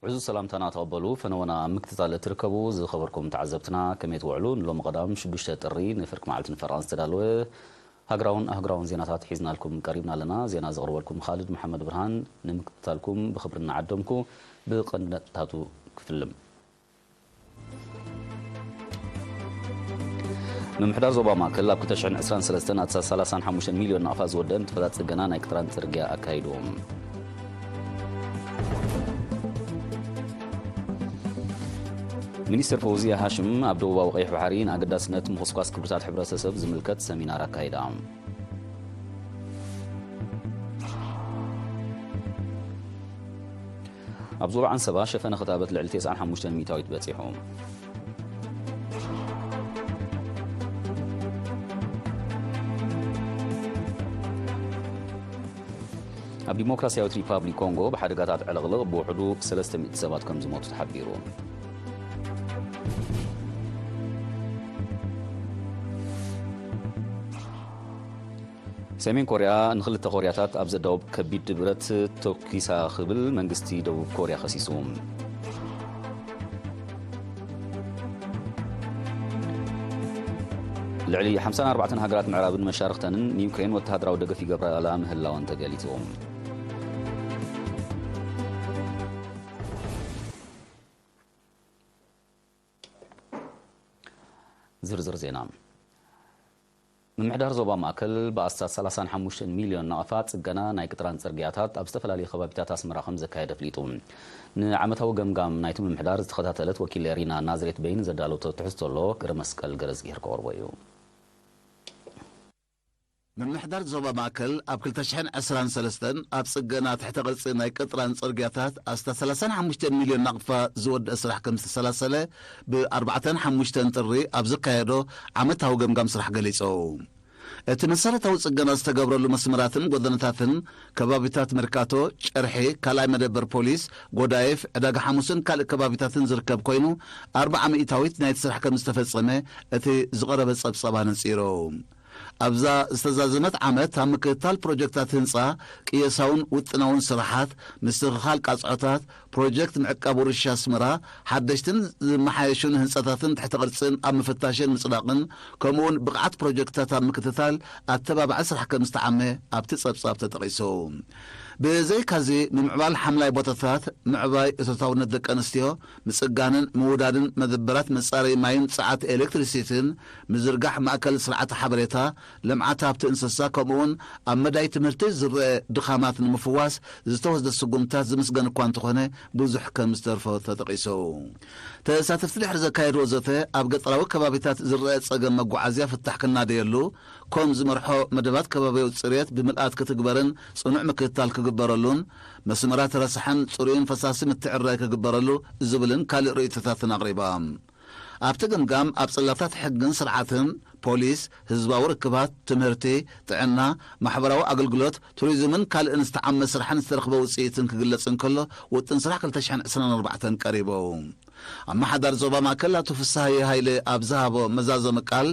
ዕዙዝ ሰላምታና ተቐበሉ። ፈነወና ኣብ ምክትታል እትርከቡ ዝኸበርኩም ተዓዘብትና፣ ከመይ ትውዕሉ? ንሎሚ ቀዳም ሽዱሽተ ጥሪ ንፍርቂ መዓልቲ ንፈረቓን ዝተዳለወ ሃገራውን ኣህጉራውን ዜናታት ሒዝናልኩም ቀሪብና ኣለና። ዜና ዘቕርበልኩም ኻልድ መሓመድ ብርሃን። ንምክትታልኩም ብኽብሪ እናዓደምኩ፣ ብቐንዲ ነጥብታቱ ክፍልም። ምምሕዳር ዞባ ማእከል ኣብ ክልተ ሽሕን ዕስራን ሰለስተን ኣስታት ሰላሳን ሓሙሽተን ሚልዮን ናቕፋ ዝወደአ ንጥፈታት ጽገና ናይ ቅጥራን ጽርግያ ኣካይዱ። ሚኒስትር ፈውዝያ ሃሽም ኣብ ደቡባዊ ቀይሕ ባሕሪ ንኣገዳስነት ምኹስኳስ ክብርታት ሕብረተሰብ ዝምልከት ሰሚናር ኣካይዳ። ኣብ ዞባ ዓንሰባ ሸፈነ ክታበት ልዕሊ ተስዓን ሓሙሽተን ሚእታዊት በጺሑ። ኣብ ዲሞክራሲያዊት ሪፓብሊክ ኮንጎ ብሓደጋታት ዕልቕልቕ ብውሕዱ ሰለስተ ሚእቲ ሰባት ከም ዝሞቱ ተሓቢሩ። ሰሜን ኮርያ ንኽልተ ኮርያታት ኣብ ዘዳውብ ከቢድ ብረት ተኲሳ ክብል መንግስቲ ደቡብ ኮርያ ከሲሱ። ልዕሊ ሓምሳን ኣርባዕተን ሃገራት ምዕራብን መሻርኽተንን ንዩክሬን ወተሃደራዊ ደገፍ ይገብራላ ምህላወን ተገሊጹ። ዝርዝር ዜና። ምምሕዳር ዞባ ማእከል ብኣስታት ሰላሳን ሓሙሽተን ሚልዮን ናቕፋ ጽገና ናይ ቅጥራን ጽርግያታት ኣብ ዝተፈላለዩ ከባቢታት ኣስመራ ከም ዘካየደ ኣፍሊጡ። ንዓመታዊ ገምጋም ናይቲ ምምሕዳር ዝተኸታተለት ወኪል ሪና ናዝሬት በይን ዘዳለወቶ ትሕዝቶ ኣሎ፣ ገረ መስቀል ገረዝጊሄር ከቕርቦ እዩ። ምምሕዳር ዞባ ማእከል ኣብ ክልተ ሽሕን ዕስራን ሰለስተን ኣብ ጽገና ትሕተ ቅርጺ ናይ ቅጥራን ጽርግያታት ኣስታት ሰላሳን ሓሙሽተን ሚልዮን ናቕፋ ዝወደአ ስራሕ ከም ዝተሰላሰለ ብ ኣርባዕተን ሓሙሽተን ጥሪ ኣብ ዘካየዶ ዓመታዊ ገምጋም ስራሕ ገሊጹ። እቲ መሰረታዊ ጽገና ዝተገብረሉ መስመራትን ጎደናታትን ከባቢታት መርካቶ፣ ጨርሒ፣ ካልኣይ መደበር ፖሊስ፣ ጎዳይፍ፣ ዕዳጋ ሓሙስን ካልእ ከባቢታትን ዝርከብ ኮይኑ፣ ኣርብዓ ሚእታዊት ናይቲ ስራሕ ከም ዝተፈጸመ እቲ ዝቐረበ ጸብጻብ ኣነጺሩ። ኣብዛ ዝተዛዘመት ዓመት ኣብ ምክትታል ፕሮጀክታት ህንጻ፣ ቅየሳውን ውጥናውን ስራሓት፣ ምስትኽኻል ቃጽዖታት፣ ፕሮጀክት ምዕቃብ ውርሻ ኣስመራ፣ ሓደሽትን ዝመሓየሹን ህንጻታትን ትሕተ ቅርጽን ኣብ ምፍታሽን ምጽዳቕን፣ ከምኡውን ብቕዓት ፕሮጀክታት ኣብ ምክትታል ኣተባባዒ ስራሕ ከም ዝተዓመ ኣብቲ ጸብጻብ ተጠቒሱ። ብዘይካዚ፣ ምምዕባል ሓምላይ ቦታታት፣ ምዕባይ እቶታውነት ደቂ ኣንስትዮ፣ ምጽጋንን ምውዳድን መደበራት መጻረዪ ማይን ጸዓት ኤሌክትሪሲቲን፣ ምዝርጋሕ ማእከል ስርዓተ ሓበሬታ፣ ልምዓት ሃብቲ እንስሳ፣ ከምኡውን ኣብ መዳይ ትምህርቲ ዝረአ ድኻማት ንምፍዋስ ዝተወስደ ስጉምታት ዝምስገን እኳ እንተኾነ፣ ብዙሕ ከም ዝተርፎ ተጠቒሱ። ተሳተፍቲ ድሕሪ ዘካየድዎ ዘተ፣ ኣብ ገጠራዊ ከባቢታት ዝረአ ጸገም መጓዓዝያ ፍታሕ ክናደየሉ፣ ኮም ዝመርሖ መደባት ከባቢያዊ ጽሬት ብምልኣት ክትግበርን ጽኑዕ ምክትታል ክግበረሉን፣ መስመራት ረሳሕን ጽሩይን ፈሳሲ ምትዕርራይ ክግበረሉ ዝብልን ካልእ ርእይቶታትን ኣቕሪባ። ኣብቲ ግምጋም ኣብ ጽላታት ሕግን ስርዓትን፣ ፖሊስ፣ ህዝባዊ ርክባት፣ ትምህርቲ፣ ጥዕና፣ ማሕበራዊ ኣገልግሎት፣ ቱሪዝምን ካልእን ዝተዓመ ስራሕን ዝተረኽበ ውጽኢትን ክግለጽ እንከሎ፣ ውጥን ስራሕ ክልተ ሽሕን ዕስራን ኣርባዕተን ቀሪቡ። ኣመሓዳሪ ዞባ ማእከል ኣቶ ፍስሃየ ሃይለ ኣብ ዝሃቦ መዛዘሚ ቃል፣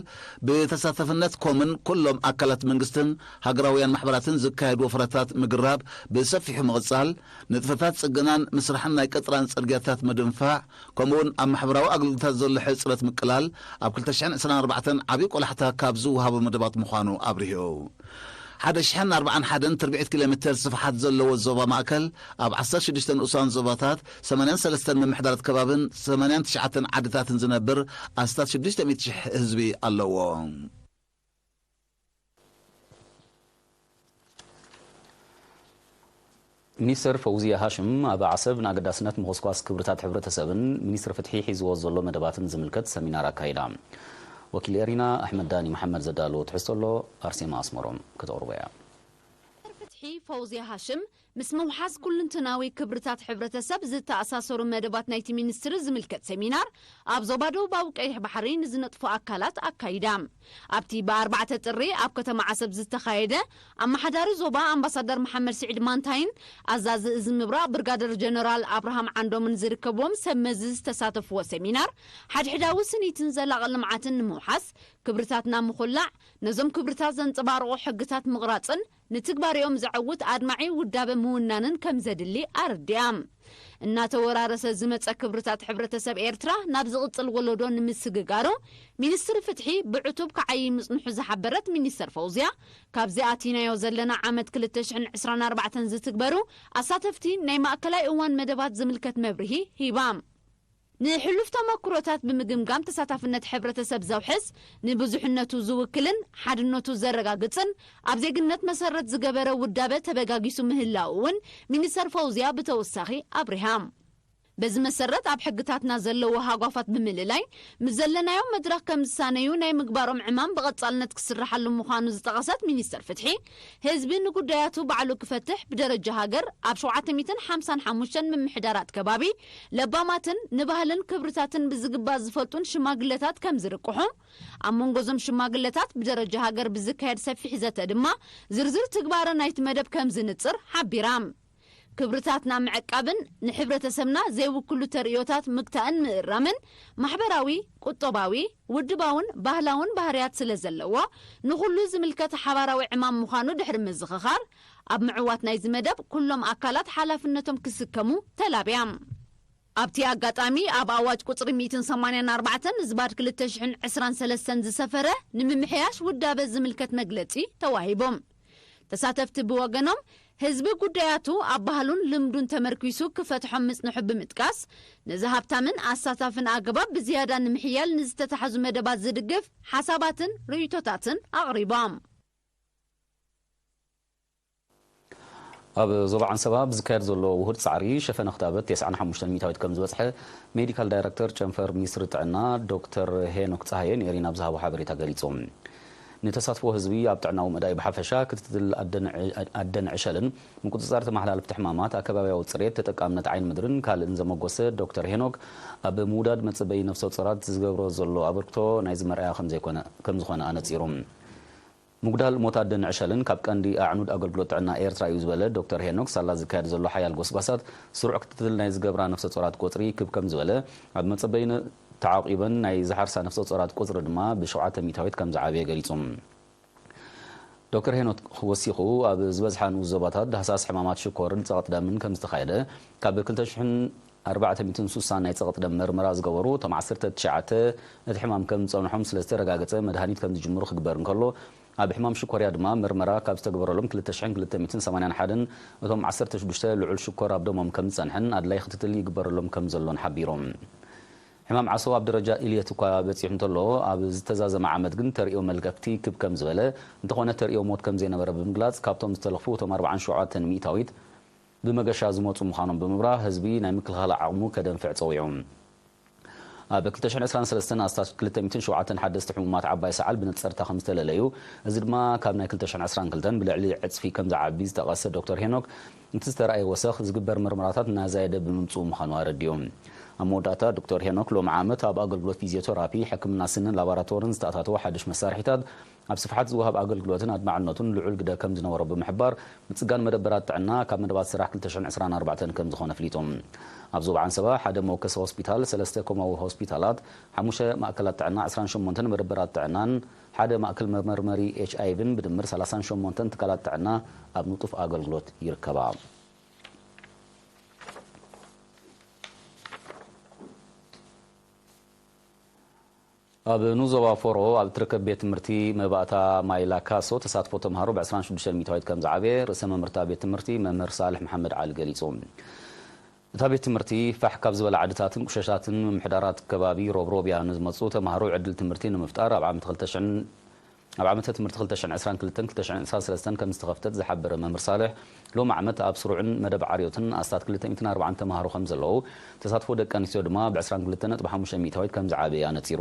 ብተሳተፍነት ኮምን ኩሎም ኣካላት መንግስትን ሃገራውያን ማሕበራትን ዝካየድ ወፍረታት ምግራብ ብሰፊሑ ምቕጻል፣ ንጥፈታት ጽገናን ምስራሕን ናይ ቅጥራን ጽርግያታት ምድንፋዕ፣ ከምኡውን ኣብ ማሕበራዊ ኣገልግሎታት ዘሎ ሕጽረት ምቅላል፣ ኣብ ክልተ ሽሕን ዕስራን ኣርባዕተን ዓብዪ ቆላሕታ ካብ ዝወሃቦ መደባት ምዃኑ ኣብሪሁ። ሓደ ሽሕን ኣርባዓን ሓደን ትርብዒት ኪሎ ሜተር ስፍሓት ዘለዎ ዞባ ማእከል፣ ኣብ ዓሰርተ ሽዱሽተ ንኡሳን ዞባታት፣ ሰማንያን ሰለስተን ምምሕዳራት ከባብን ሰማንያን ትሽዓተን ዓድታትን ዝነብር ኣስታት ሽዱሽተ ሚእቲ ሽሕ ህዝቢ ኣለዎ። ሚኒስትር ፈውዝያ ሃሽም ኣብ ዓሰብ ንኣገዳስነት ምኹስኳስ ክብርታት ሕብረተሰብን ሚኒስትሪ ፍትሒ ሒዝዎ ዘሎ መደባትን ዝምልከት ሰሚናር ኣካይዳ። ወኪል ኤሪና ኣሕመድ ዳኒ መሓመድ ዘዳለዎ ትሕዝቶ ኣሎ፣ ኣርሴማ ኣስመሮም ከተቕርቦ እያ። ሚኒስትር ፍትሒ ፈውዝያ ሃሽም፣ ምስ ምውሓስ ኩልንተናዊ ክብርታት ሕብረተሰብ ዝተኣሳሰሩ መደባት ናይቲ ሚኒስትሪ ዝምልከት ሰሚናር ኣብ ዞባ ደቡባዊ ቀይሕ ባሕሪ ንዝነጥፉ ኣካላት ኣካይዳ። ኣብቲ ብኣርባዕተ ጥሪ ኣብ ከተማ ዓሰብ ዝተኻየደ፣ ኣመሓዳሪ ዞባ ኣምባሳደር መሓመድ ስዒድ ማንታይን ኣዛዚ እዚ ምብራቕ ብርጋደር ጀነራል ኣብርሃም ዓንዶምን ዝርከብዎም ሰብ መዚ ዝተሳተፍዎ ሰሚናር፣ ሓድሕዳዊ ስኒትን ዘላቒ ልምዓትን ንምውሓስ፣ ክብርታትና ምኹላዕ፣ ነዞም ክብርታት ዘንጸባርቑ ሕግታት ምቕራጽን ንትግባሬኦም ዘዐውት ኣድማዒ ውዳበ ምውናንን ከም ዘድሊ ኣረዲኣ። እናተወራረሰ ዝመጸ ክብርታት ሕብረተሰብ ኤርትራ ናብ ዝቕጽል ወለዶ ንምስግጋሩ፣ ሚኒስትሪ ፍትሒ ብዕቱብ ክዓዪ ምጽንሑ ዝሓበረት ሚኒስተር ፈውዝያ፣ ካብዚ ኣቲናዮ ዘለና ዓመት ክልተ ሽሕን ዕስራን ኣርባዕተን ዝትግበሩ ኣሳተፍቲ ናይ ማእከላይ እዋን መደባት ዝምልከት መብርሂ ሂባ። ንሕሉፍ ተመክሮታት ብምግምጋም፣ ተሳታፍነት ሕብረተሰብ ዘውሕስ፣ ንብዙሕነቱ ዝውክልን ሓድነቱ ዘረጋግጽን ኣብ ዜግነት መሰረት ዝገበረ ውዳበ ተበጋጊሱ ምህላው እውን ሚኒስተር ፈውዝያ ብተወሳኺ ኣብሪሃ። በዚ መሰረት፣ ኣብ ሕግታትና ዘለዉ ሃጓፋት ብምልላይ፣ ምስ ዘለናዮ መድረኽ ከም ዝሳነዩ ናይ ምግባሮም ዕማም ብቐጻልነት ክስርሓሉ ምዃኑ ዝጠቐሰት ሚኒስተር ፍትሒ፣ ህዝቢ ንጉዳያቱ ባዕሉ ክፈትሕ ብደረጃ ሃገር ኣብ ሸውዓተ ሚእትን ሓምሳን ሓሙሽተን ምምሕዳራት ከባቢ ለባማትን ንባህልን ክብርታትን ብዝግባእ ዝፈልጡን ሽማግለታት ከም ዝርቅሑ፣ ኣብ መንጎ እዞም ሽማግለታት ብደረጃ ሃገር ብዝካየድ ሰፊሕ ዘተ ድማ ዝርዝር ትግባረ ናይቲ መደብ ከም ዝንጽር ሓቢራ። ክብርታትና ምዕቃብን ንሕብረተሰብና ዘይውክሉ ተርእዮታት ምግታእን ምእራምን ማሕበራዊ፣ ቁጠባዊ፣ ውድባውን ባህላውን ባህርያት ስለ ዘለዎ፣ ንኹሉ ዝምልከት ሓባራዊ ዕማም ምዃኑ ድሕሪ ምዝኽኻር፣ ኣብ ምዕዋት ናይዚ መደብ ኩሎም ኣካላት ሓላፍነቶም ክስከሙ ተላብያ። ኣብቲ ኣጋጣሚ፣ ኣብ ኣዋጅ ቁጽሪ ሚእትን ሰማንያን ኣርባዕተን ዝባድ ክልተ ሽሕን ዕስራን ሰለስተን ዝሰፈረ ንምምሕያሽ ውዳበ ዝምልከት መግለጺ ተዋሂቡ። ተሳተፍቲ ብወገኖም፣ ህዝቢ ጉዳያቱ ኣብ ባህሉን ልምዱን ተመርኲሱ ክፈትሖም ምጽንሑ ብምጥቃስ፣ ነዚ ሃብታምን ኣሳታፍን ኣገባብ ብዝያዳ ንምሕያል ንዝተታሕዙ መደባት ዝድግፍ ሓሳባትን ርእይቶታትን ኣቕሪቦም። ኣብ ዞባ ዓንሰባ ብዝካየድ ዘሎ ውሁድ ጻዕሪ፣ ሸፈነ ክታበት ተስዓን ሓሙሽተን ሚእታዊት ከም ዝበጽሐ ሜዲካል ዳይረክተር ጨንፈር ሚኒስትሪ ጥዕና ዶክተር ሄኖክ ጸሃየ ንኤሪና ብዝሃቦ ሓበሬታ ገሊጹ። ንተሳትፎ ህዝቢ ኣብ ጥዕናዊ መዳይ ብሓፈሻ፣ ክትትል ኣደን ዕሸልን ምቁጽጻር ተመሓላለፍቲ ሕማማት፣ ኣከባቢያዊ ጽሬት፣ ተጠቃምነት ዓይኒ ምድርን ካልእን ዘመጎሰ ዶክተር ሄኖክ፣ ኣብ ምውዳድ መጸበዪ ነፍሰ ጾራት ዝገብሮ ዘሎ ኣበርክቶ ናይዚ መርኣያ ከም ዘይኮነ፣ ከም ዝኾነ ኣነጺሩ። ምጉዳል ሞት ኣደን ዕሸልን ካብ ቀንዲ ኣዕኑድ ኣገልግሎት ጥዕና ኤርትራ እዩ ዝበለ ዶክተር ሄኖክ፣ ሳላ ዝካየድ ዘሎ ሓያል ጎስጓሳት ስሩዕ ክትትል ናይ ዝገብራ ነፍሰ ጾራት ቁጽሪ ክብ ከም ዝበለ፣ ኣብ መጸበዪ ነ-፣ ተዓቂበን ናይ ዝሓርሳ ነፍሰ ጾራት ቁጽሪ ድማ ብሸውዓተ ሚእታዊት ከም ዝዓበየ ገሊጹ። ዶክተር ሄኖክ ወሲኹ፣ ኣብ ዝበዝሓ ንኡስ ዞባታት ዳህሳስ ሕማማት ሽኮርን ጸቕጢ ደምን ከም ዝተኻየደ፣ ካብ ክልተ ሽሕን ኣርባዕተ ሚእትን ስሳን ናይ ጸቕጢ ደም መርመራ ዝገበሩ፣ እቶም ዓሰርተ ትሽዓተ እቲ ሕማም ከም ዝጸንሖም ስለ ዝተረጋገጸ፣ መድሃኒት ከም ዝጅምሩ ክግበር እንከሎ፣ ኣብ ሕማም ሽኮርያ ድማ መርመራ ካብ ዝተገበረሎም ክልተ ሽሕን ክልተ ሚእትን ሰማንያን ሓደን፣ እቶም ዓሰርተ ሽዱሽተ ልዑል ሽኮር ኣብ ደሞም ከም ዝጸንሐን ኣድላይ ክትትል ይግበረሎም ከም ዘሎን ሓቢሮም። ሕማም ዓሶ ኣብ ደረጃ ኢልየት እኳ በጺሑ እንተሎ፣ ኣብ ዝተዛዘመ ዓመት ግን ተርእዮ መልከፍቲ ክብ ከም ዝበለ፣ እንተኾነ ተርእዮ ሞት ከም ዘይነበረ ብምግላጽ፣ ካብቶም ዝተለኽፉ እቶም ኣርባዓን ሸውዓተን ሚእታዊት ብመገሻ ዝመጹ ምዃኖም ብምብራህ፣ ህዝቢ ናይ ምክልኻል ዓቕሙ ከደንፍዕ ጸዊዑ። ኣብ ክልተ ሽሕን ዕስራን ሰለስተን ኣስታት ክልተ ሚእትን ሸውዓተን ሓደስቲ ሕሙማት ዓባይ ሰዓል ብነጸርታ ከም ዝተለለዩ፣ እዚ ድማ ካብ ናይ ክልተ ሽሕን ዕስራን ክልተን ብልዕሊ ዕጽፊ ከም ዝዓቢ ዝጠቐሰ ዶክተር ሄኖክ፣ እቲ ዝተራእየ ወሰኽ ዝግበር መርመራታት እናዛየደ ብምምጽኡ ምዃኑ ኣረዲኡ። ኣብ መወዳእታ ዶክተር ሄኖክ ሎሚ ዓመት ኣብ ኣገልግሎት ፊዚዮቴራፒ፣ ሕክምና ስንን ላቦራቶርን ዝተኣታተወ ሓድሽ መሳርሒታት ኣብ ስፍሓት ዝወሃብ ኣገልግሎትን ኣድማዕነቱን ልዑል ግደ ከም ዝነበሮ ብምሕባር፣ ምጽጋን መደበራት ጥዕና ካብ መደባት ስራሕ ክልተ ሽሕን ዕስራን ኣርባዕተን ከም ዝኾነ ኣፍሊጡ። ኣብ ዞባ ዓንሰባ ሓደ መወከሲ ሆስፒታል፣ ሰለስተ ኮማዊ ሆስፒታላት፣ ሓሙሽተ ማእከላት ጥዕና፣ ዕስራን ሸሞንተን መደበራት ጥዕናን ሓደ ማእከል መመርመሪ ኤች ኣይ ቪን ብድምር ሰላሳን ሸሞንተን ትካላት ጥዕና ኣብ ንጡፍ ኣገልግሎት ይርከባ። ኣብ ንኡስ ዞባ ፎሮ ኣብ እትርከብ ቤት ትምህርቲ መባእታ ማይላ ካሶ፣ ተሳትፎ ተምሃሮ ብ ዕስራን ሽዱሽተን ሚእታዊት ከም ዝዓበየ ርእሰ መምህርታ ቤት ትምህርቲ መምህር ሳልሕ መሓመድ ዓሊ ገሊጹ። እታ ቤት ትምህርቲ ፋሕ ካብ ዝበላ ዓድታትን ቁሸታትን ምምሕዳራት ከባቢ ሮብሮብያ ንዝመጹ ተምሃሮ ዕድል ትምህርቲ ንምፍጣር ኣብ ዓመት ክልተ ሽሕን ኣብ ዓመተ ትምህርቲ ክልተ ሽሕን ዕስራን ክልተን ክልተ ሽሕን ዕስራን ሰለስተን ከም ዝተኸፍተት ዝሓበረ መምህር ሳልሕ፣ ሎሚ ዓመት ኣብ ስሩዕን መደብ ዓርዮትን ኣስታት ክልተ ሚእትን ኣርባዓን ተምሃሮ ከም ዘለዉ፣ ተሳትፎ ደቂ ኣንስትዮ ድማ ብ ዕስራን ክልተን ነጥቢ ሓሙሽተ ሚእታዊት ከም ዝዓበየ ኣነጺሩ።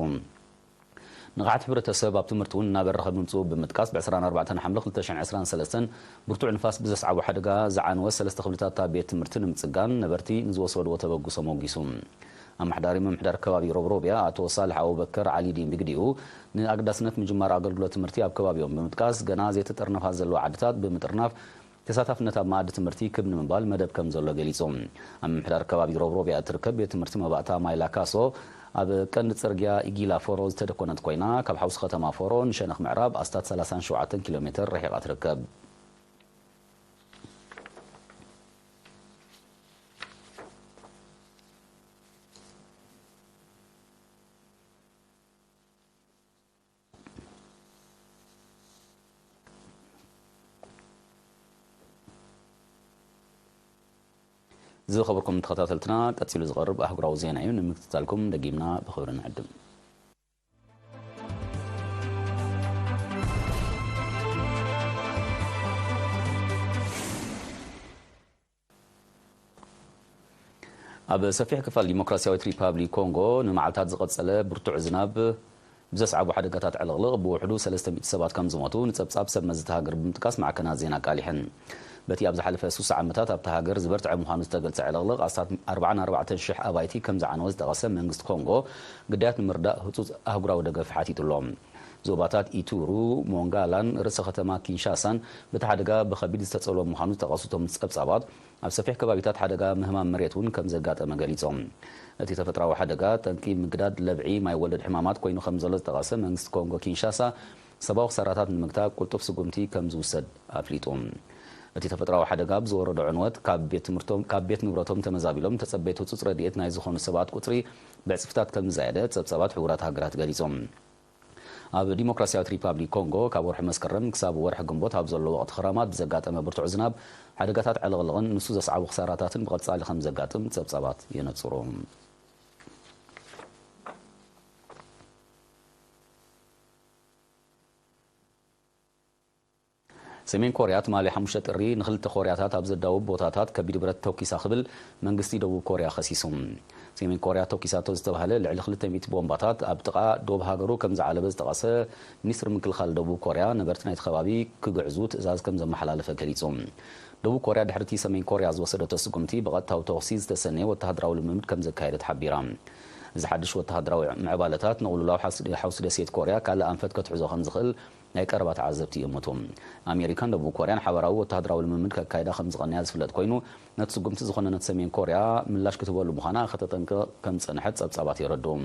ንቕሓት ሕብረተሰብ ኣብ ትምህርቲ እውን እናበረኸ ምምጽኡ ብምጥቃስ፣ ብ ዕስራን ኣርባዕተን ሓምለ ክልተ ሽሕን ዕስራን ሰለስተን ብርቱዕ ንፋስ ብዘስዓቦ ሓደጋ ዝዓነወ ሰለስተ ክፍልታት እታ ቤት ትምህርቲ ንምጽጋን ነበርቲ ንዝወሰድዎ ተበግሶ ሞጊሱ። ኣመሓዳሪ ምምሕዳር ከባቢ ሮብሮብያ ኣቶ ሳልሕ ኣቡበከር ዓሊዲን ብግዲኡ፣ ንኣገዳስነት ምጅማር ኣገልግሎት ትምህርቲ ኣብ ከባቢኦም ብምጥቃስ፣ ገና ዘይተጠርነፋ ዘለዋ ዓድታት ብምጥርናፍ፣ ተሳታፍነት ኣብ መኣዲ ትምህርቲ ክብ ንምባል መደብ ከም ዘሎ ገሊጹ። ኣብ ምምሕዳር ከባቢ ሮብሮብያ እትርከብ ቤት ትምህርቲ መባእታ ማይላ ካሶ፣ ኣብ ቀንዲ ጽርግያ ኢጊላ ፎሮ ዝተደኮነት ኮይና፣ ካብ ሓውሲ ከተማ ፎሮ ንሸነኽ ምዕራብ ኣስታት ሰላሳን ሸውዓተን ኪሎ ሜተር ርሒቓ ትርከብ። ዝኸበርኩም ተኸታተልትና፣ ቀጺሉ ዝቐርብ ኣህጉራዊ ዜና እዩ። ንምክትታልኩም ደጊምና ብኽብሪ ንዕድም። ኣብ ሰፊሕ ክፋል ዲሞክራሲያዊት ሪፓብሊክ ኮንጎ ንመዓልታት ዝቐጸለ ብርቱዕ ዝናብ ብዘስዓቦ ሓደጋታት ዕልቕልቕ ብውሕዱ ሰለስተ ሚእቲ ሰባት ከም ዝሞቱ ንጸብጻብ ሰብ መዚ እታ ሃገር ብምጥቃስ ማዕከናት ዜና ኣቃሊሐን። በቲ ኣብ ዝሓለፈ ሱሳ ዓመታት ኣብታ ሃገር ዝበርትዐ ምዃኑ ዝተገልጸ ዕልቕልቕ ኣስታት ኣርባዓን ኣርባዕተን ሽሕ ኣባይቲ ከም ዝዓነወ ዝጠቐሰ መንግስቲ ኮንጎ፣ ግዳያት ንምርዳእ ህጹጽ ኣህጉራዊ ደገፍ ሓቲቱ ኣሎ። ዞባታት ኢቱሩ፣ ሞንጋላን ርእሰ ከተማ ኪንሻሳን በቲ ሓደጋ ብኸቢድ ዝተጸልወ ምዃኑ ዝጠቐሱ እቶም ጸብጻባት፣ ኣብ ሰፊሕ ከባቢታት ሓደጋ ምህማም መሬት እውን ከም ዘጋጠመ ገሊጾም። እቲ ተፈጥራዊ ሓደጋ፣ ጠንቂ ምግዳድ ለብዒ ማይ ወለድ ሕማማት ኮይኑ ከም ዘሎ ዝጠቐሰ መንግስቲ ኮንጎ ኪንሻሳ፣ ሰብኣዊ ክሳራታት ንምግታእ ቅልጡፍ ስጉምቲ ከም ዝውሰድ ኣፍሊጡ። እቲ ተፈጥራዊ ሓደጋ ብዝወረዶ ዕንወት ካብ ቤት ትምህርቶም፣ ካብ ቤት ንብረቶም ተመዛቢሎም ተጸበይቲ ህጹጽ ረድኤት ናይ ዝኾኑ ሰባት ቁጽሪ ብዕጽፍታት ከም ዝዛየደ ጸብጻባት ሕቡራት ሃገራት ገሊጾም። ኣብ ዲሞክራሲያዊት ሪፓብሊክ ኮንጎ ካብ ወርሒ መስከረም ክሳብ ወርሒ ግንቦት ኣብ ዘሎ ወቕቲ ክረማት ብዘጋጠመ ብርቱዕ ዝናብ፣ ሓደጋታት ዕልቕልቕን ንሱ ዘስዓቦ ክሳራታትን ብቐጻሊ ከም ዘጋጥም ጸብጻባት የነጽሩ። ሰሜን ኮርያ ትማሊ ሓሙሽተ ጥሪ ንኽልተ ኮርያታት ኣብ ዘዳውብ ቦታታት ከቢድ ብረት ተኩሳ ክብል መንግስቲ ደቡብ ኮርያ ከሲሱ። ሰሜን ኮርያ ተኩሳቶ ዝተባህለ ልዕሊ ክልተ ሚእቲ ቦምባታት ኣብ ጥቓ ዶብ ሃገሩ ከም ዝዓለበ ዝጠቐሰ ሚኒስትሪ ምክልኻል ደቡብ ኮርያ፣ ነበርቲ ናይቲ ከባቢ ክግዕዙ ትእዛዝ ከም ዘመሓላለፈ ገሊጹ። ደቡብ ኮርያ ድሕሪ እቲ ሰሜን ኮርያ ዝወሰደቶ ስጉምቲ ብቐጥታዊ ተኹሲ ዝተሰነየ ወተሃደራዊ ልምምድ ከም ዘካየደት ሓቢራ። እዚ ሓድሽ ወተሃደራዊ ምዕባለታት ንቕልውላው ሓውሲ ደሴት ኮርያ ካልእ ኣንፈት ከትሕዞ ከም ዝኽእል ናይ ቀረባ ተዓዘብቲ ይእምቱ። ኣሜሪካን ደቡብ ኮርያን ሓባራዊ ወተሃደራዊ ልምምድ ከካይዳ ከም ዝቐነያ ዝፍለጥ ኮይኑ፣ ነቲ ስጉምቲ ዝኾነነት ሰሜን ኮርያ ምላሽ ክትህበሉ ምዃና ከተጠንቅቕ ከም ዝጸንሐት ጸብጻባት የረድኡ።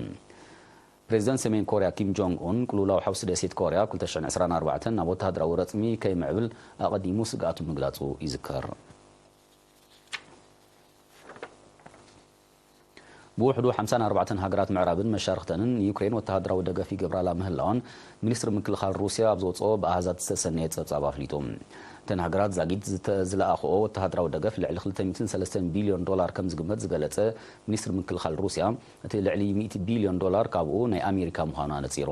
ፕሬዚደንት ሰሜን ኮርያ ኪም ጆንግ ኡን፣ ቅልውላው ሓውሲ ደሴት ኮርያ ኣብ ክልተ ሽሕን ዕስራን ኣርባዕተን ናብ ወተሃደራዊ ረጽሚ ከይምዕብል ኣቐዲሙ ስግኣቱ ምግላጹ ይዝከር። ብውሕዱ ሓምሳን ኣርባዕተን ሃገራት ምዕራብን መሻርኽተንን ንዩክሬን ወተሃደራዊ ደገፍ ይገብራላ ምህላወን ሚኒስትሪ ምክልኻል ሩስያ ኣብ ዘውፅኦ ብኣሃዛት ዝተሰነየ ጸብጻብ ኣፍሊጡ። እተን ሃገራት ዛጊት ዝተ-፣ ዝለኣኽኦ ወተሃደራዊ ደገፍ ልዕሊ ክልተ ሚእትን ሰለስተን ቢልዮን ዶላር ከም ዝግመት ዝገለጸ ሚኒስትሪ ምክልኻል ሩስያ፣ እቲ ልዕሊ ሚእቲ ቢልዮን ዶላር ካብኡ ናይ ኣሜሪካ ምዃኑ ኣነጺሩ።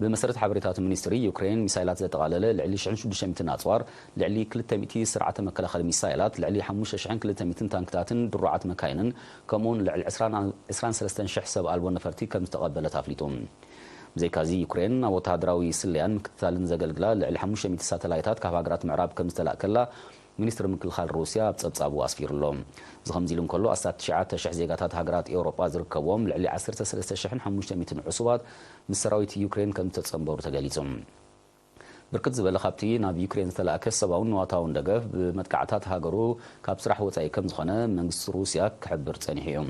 ብመሰረት ሓበሬታት ሚኒስትሪ፣ ዩክሬን ሚሳይላት ዘጠቓለለ ልዕሊ ሽሕን ሽዱሽተ ሚእትን ኣጽዋር፣ ልዕሊ ክልተ ሚእቲ ስርዓተ መከላኸሊ ሚሳይላት፣ ልዕሊ ሓሙሽተ ሽሕን ክልተ ሚእትን ታንክታትን ድሩዓት መካይንን፣ ከምኡውን ልዕሊ ዕስራን፣ ዕስራን ሰለስተን ሽሕ ሰብ ኣልቦ ነፈርቲ ከም ዝተቐበለት ኣፍሊጡ። ብዘይካዚ፣ ዩክሬን ናብ ወተሃደራዊ ስለያን ምክትታልን ዘገልግላ ልዕሊ ሓሙሽተ ሚእቲ ሳተላይታት ካብ ሃገራት ምዕራብ ከም ዝተላእከላ ሚኒስትሪ ምክልኻል ሩስያ ኣብ ጸብጻቡ ኣስፊሩ ኣሎ። እዚ ከምዚ ኢሉ እንከሎ፣ ኣስታት ትሽዓተ ሽሕ ዜጋታት ሃገራት ኤውሮጳ ዝርከብዎም ልዕሊ ዓሰርተ ሰለስተ ሽሕን ሓሙሽተ ሚእትን ዕሱባት ምስ ሰራዊት ዩክሬን ከም ዝተጸንበሩ ተገሊጹ። ብርክት ዝበለ ካብቲ ናብ ዩክሬን ዝተላእከ ሰብኣውን ንዋታውን ደገፍ ብመጥቃዕታት ሃገሩ ካብ ስራሕ ወጻኢ ከም ዝኾነ መንግስቲ ሩስያ ክሕብር ጸኒሑ እዩ።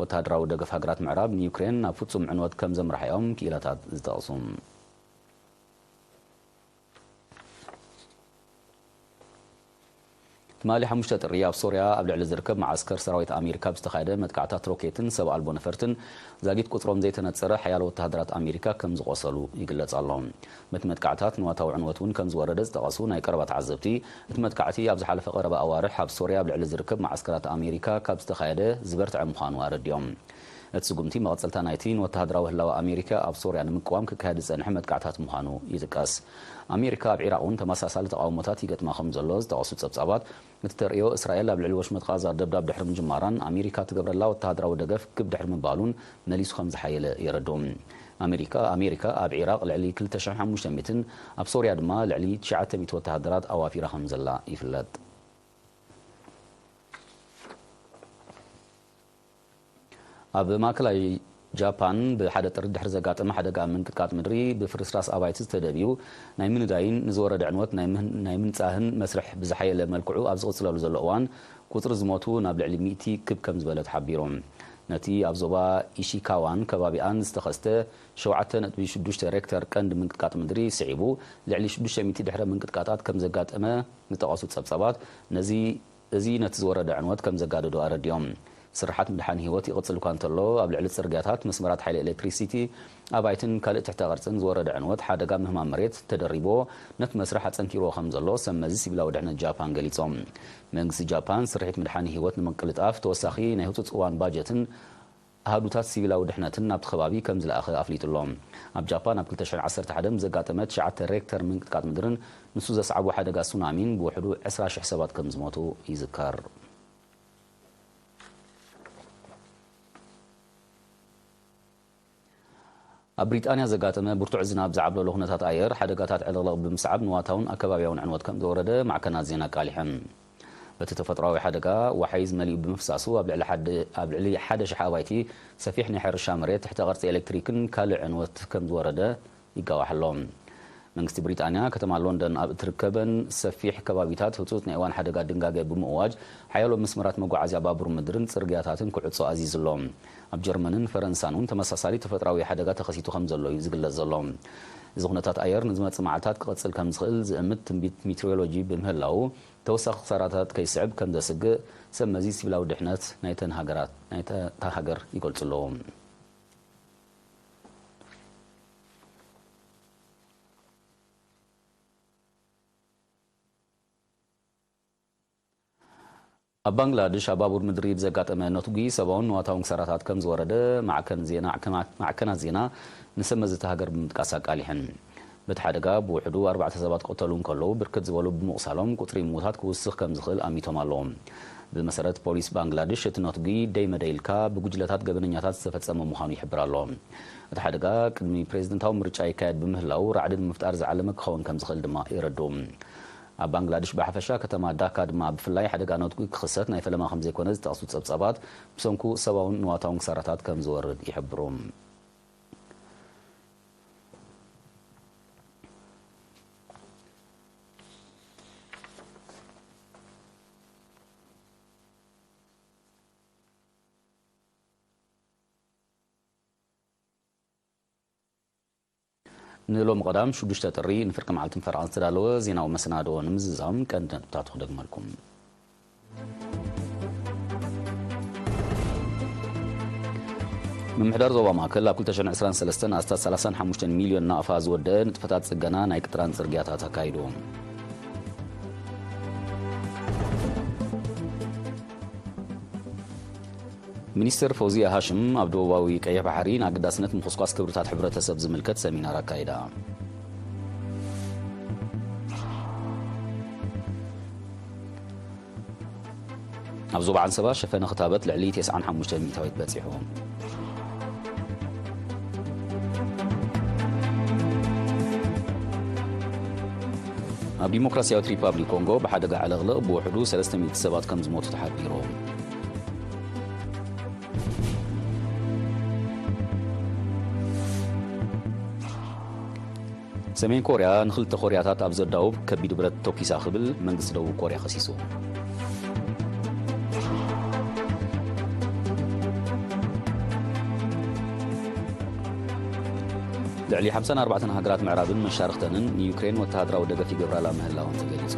ወተሃደራዊ ደገፍ ሃገራት ምዕራብ ንዩክሬን ናብ ፍጹም ዕንወት ከም ዘምርሓ እዮም ክኢላታት ዝጠቕሱ። ትማሊ ሓሙሽተ ጥሪ ኣብ ሶርያ ኣብ ልዕሊ ዝርከብ መዓስከር ሰራዊት ኣሜሪካ ብዝተኻየደ መጥቃዕታት ሮኬትን ሰብ ኣልቦ ነፈርትን ዛጊት ቁጽሮም ዘይተነጸረ ሓያሎ ወተሃደራት ኣሜሪካ ከም ዝቖሰሉ ይግለጽ ኣሎ። በቲ መጥቃዕታት ንዋታዊ ዕንወት እውን ከም ዝወረደ ዝጠቐሱ ናይ ቀረባ ተዓዘብቲ፣ እቲ መጥቃዕቲ ኣብ ዝሓለፈ ቀረባ ኣዋርሕ ኣብ ሶርያ ኣብ ልዕሊ ዝርከብ መዓስከራት ኣሜሪካ ካብ ዝተኻየደ ዝበርትዐ ምዃኑ ኣረዲኦም። እቲ ስጉምቲ መቐጸልታ ናይቲ ንወተሃደራዊ ህላወ ኣሜሪካ ኣብ ሶርያ ንምቅዋም ክካየድ ዝጸንሐ መጥቃዕታት ምዃኑ ይጥቀስ። ኣሜሪካ ኣብ ዒራቕ እውን ተመሳሳሊ ተቓውሞታት ይገጥማ ከም ዘሎ ዝጠቐሱ ጸብጻባት፣ እቲ ተርእዮ እስራኤል ኣብ ልዕሊ ወሽመጥ ቓዛ ደብዳብ ድሕሪ ምጅማራን ኣሜሪካ ትገብረላ ወተሃደራዊ ደገፍ ክብ ድሕሪ ምባሉን መሊሱ ከም ዝሓየለ የረድኡ። ኣሜሪካ፣ ኣሜሪካ ኣብ ዒራቕ ልዕሊ ክልተ ሽሕን ሓሙሽተ ሚእትን፣ ኣብ ሶርያ ድማ ልዕሊ ትሽዓተ ሚእቲ ወተሃደራት ኣዋፊራ ከም ዘላ ይፍለጥ። ኣብ ማእከላይ ጃፓን ብሓደ ጥሪ ድሕሪ ዘጋጠመ ሓደጋ ምንቅጥቃጥ ምድሪ፣ ብፍርስራስ ኣባይቲ ዝተደብዩ ናይ ምንዳይን ንዝወረደ ዕንወት ናይ ምህን-፣ ናይ ምንጻህን መስርሕ ብዝሓየለ መልክዑ ኣብ ዝቕጽለሉ ዘሎ እዋን፣ ቁጽሪ ዝሞቱ ናብ ልዕሊ ሚእቲ ክብ ከም ዝበለ ተሓቢሩ። ነቲ ኣብ ዞባ ኢሺካዋን ከባቢኣን ዝተኸስተ ሸውዓተ ነጥቢ ሽዱሽተ ሬክተር ቀንዲ ምንቅጥቃጥ ምድሪ ስዒቡ፣ ልዕሊ ሽዱሽተ ሚእቲ ድሕረ ምንቅጥቃጣት ከም ዘጋጠመ ዝጠቐሱ ጸብጻባት፣ ነዚ፣ እዚ ነቲ ዝወረደ ዕንወት ከም ዘጋደዶ ኣረዲኦም። ስርሓት ምድሓን ህይወት ይቕጽል እኳ እንተሎ፣ ኣብ ልዕሊ ጽርግያታት፣ መስመራት ሓይሊ ኤሌክትሪሲቲ፣ ኣባይትን ካልእ ትሕተ ቅርጽን ዝወረደ ዕንወት ሓደጋ ምህማም መሬት ተደሪብዎ ነቲ መስርሕ ኣጸንኪርዎ ከም ዘሎ ሰብ መዚ ሲቪላዊ ድሕነት ጃፓን ገሊጾም። መንግስቲ ጃፓን ስርሒት ምድሓን ህይወት ንምቅልጣፍ ተወሳኺ ናይ ህጹጽ እዋን ባጀትን ኣሃዱታት ሲቪላዊ ድሕነትን ናብቲ ከባቢ ከም ዝለኣኸ ኣፍሊጡ ኣሎ። ኣብ ጃፓን ኣብ ክልተ ሽሕን ዓሰርተ ሓደን ብዘጋጠመ ትሽዓተ ሬክተር ምንቅጥቃጥ ምድርን ንሱ ዘስዓቦ ሓደጋ ሱናሚን ብውሕዱ ዕስራ ሽሕ ሰባት ከም ዝሞቱ ይዝከር። ኣብ ብሪጣንያ ዘጋጠመ ብርቱዕ ዝናብ ዝዓብለሎ ኩነታት ኣየር፣ ሓደጋታት ዕልቕልቕ ብምስዓብ ንዋታውን ኣከባብያውን ዕንወት ከም ዝወረደ ማዕከናት ዜና ኣቃሊሐን። በቲ ተፈጥሮኣዊ ሓደጋ፣ ዋሕዚ መሊኡ ብምፍሳሱ፣ ኣብ ልዕሊ ሓደ፣ ኣብ ልዕሊ ሓደ ሽሕ ኣባይቲ፣ ሰፊሕ ናይ ሕርሻ መሬት፣ ትሕተ ቅርጺ ኤሌክትሪክን ካልእ ዕንወት ከም ዝወረደ ይጋዋሕ ኣሎ። መንግስቲ ብሪጣንያ፣ ከተማ ሎንደን ኣብ እትርከበን ሰፊሕ ከባቢታት ህጹጽ ናይ እዋን ሓደጋ ድንጋገ ብምእዋጅ፣ ሓያሎ መስመራት መጓዓዝያ ባቡር ምድርን ጽርግያታትን ክዕጾ ኣዚዙ ኣሎ። ኣብ ጀርመንን ፈረንሳን እውን ተመሳሳሊ ተፈጥሮኣዊ ሓደጋ ተኸሲቱ ከም ዘሎ እዩ ዝግለጽ ዘሎ። እዚ ኩነታት ኣየር ንዝመጽእ መዓልታት ክቕጽል ከም ዝኽእል ዝእምት ትንቢት ሜትሮሎጂ ብምህላው፣ ተወሳኺ ክሳራታት ከይስዕብ ከም ዘስግእ ሰብ መዚ ሲቪላዊ ድሕነት ናይተን ሃገራት፣ ናይታ ሃገር ይገልጹ ኣለዉ። ኣብ ባንግላድሽ ኣብ ባቡር ምድሪ ብዘጋጠመ ነትጒ ሰብኣውን ንዋታውን ክሳራታት ከም ዝወረደ ማዕከን ዜና፣ ማዕከናት ዜና ንሰብ መዚ እታ ሃገር ብምጥቃስ ኣቃሊሐን። በቲ ሓደጋ ብውሕዱ ኣርባዕተ ሰባት ክቕተሉ እንከለዉ፣ ብርክት ዝበሉ ብምቑሳሎም፣ ቁጽሪ ምዉታት ክውስኽ ከም ዝኽእል ኣሚቶም ኣለዉ። ብመሰረት ፖሊስ ባንግላድሽ፣ እቲ ነትጒ ደይ መደይ ኢልካ ብጉጅለታት ገበነኛታት ዝተፈጸመ ምዃኑ ይሕብር ኣሎ። እቲ ሓደጋ ቅድሚ ፕሬዝደንታዊ ምርጫ ይካየድ ብምህላው፣ ራዕዲ ንምፍጣር ዝዓለመ ክኸውን ከም ዝኽእል ድማ የረድኡ። ኣብ ባንግላድሽ ብሓፈሻ፣ ከተማ ዳካ ድማ ብፍላይ፣ ሓደጋ ነትጒ ክኽሰት ናይ ፈለማ ከም ዘይኮነ ዝጠቕሱ ጸብጻባት፣ ብሰንኩ ሰብኣውን ንዋታውን ክሳራታት ከም ዝወርድ ይሕብሩ። ንሎሚ ቀዳም ሽዱሽተ ጥሪ ንፍርቂ መዓልትን ፈረቓን ዝተዳለወ ዜናዊ መሰናድኦ ንምዝዛም ቀንዲ ነጥብታቱ ክደግመልኩም። ምምሕዳር ዞባ ማእከል ኣብ ክልተ ሽሕን ዕስራን ሰለስተን ኣስታት ሰላሳን ሓሙሽተን ሚልዮን ናቕፋ ዝወደአ ንጥፈታት ጽገና ናይ ቅጥራን ጽርግያታት ኣካይዱ። ሚኒስትር ፈውዚያ ሃሽም ኣብ ደቡባዊ ቀይሕ ባሕሪ ንኣገዳስነት ምኹስኳስ ክብርታት ሕብረተሰብ ዝምልከት ሰሚናር ኣካይዳ። ኣብ ዞባ ዓንሰባ ሸፈነ ክታበት ልዕሊ ተስዓን ሓሙሽተን ሚእታዊት በጺሑ። ኣብ ዲሞክራሲያዊት ሪፓብሊክ ኮንጎ ብሓደጋ ዕልቕልቕ ብውሕዱ ሰለስተ ሚእቲ ሰባት ከም ዝሞቱ ተሓቢሩ። ሰሜን ኮርያ ንኽልተ ኮርያታት ኣብ ዘዳውብ ከቢድ ብረት ተኲሳ ክብል መንግስቲ ደቡብ ኮርያ ከሲሱ። ልዕሊ ሓምሳን ኣርባዕተን ሃገራት ምዕራብን መሻርኽተንን ንዩክሬን ወተሃደራዊ ደገፍ ይገብራላ ምህላወን ተገሊጹ።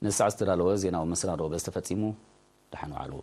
ንሰዓት ዝተዳለወ ዜናዊ መሰናድኦ በዚ ተፈጺሙ። ደሓን ዋዕሉ።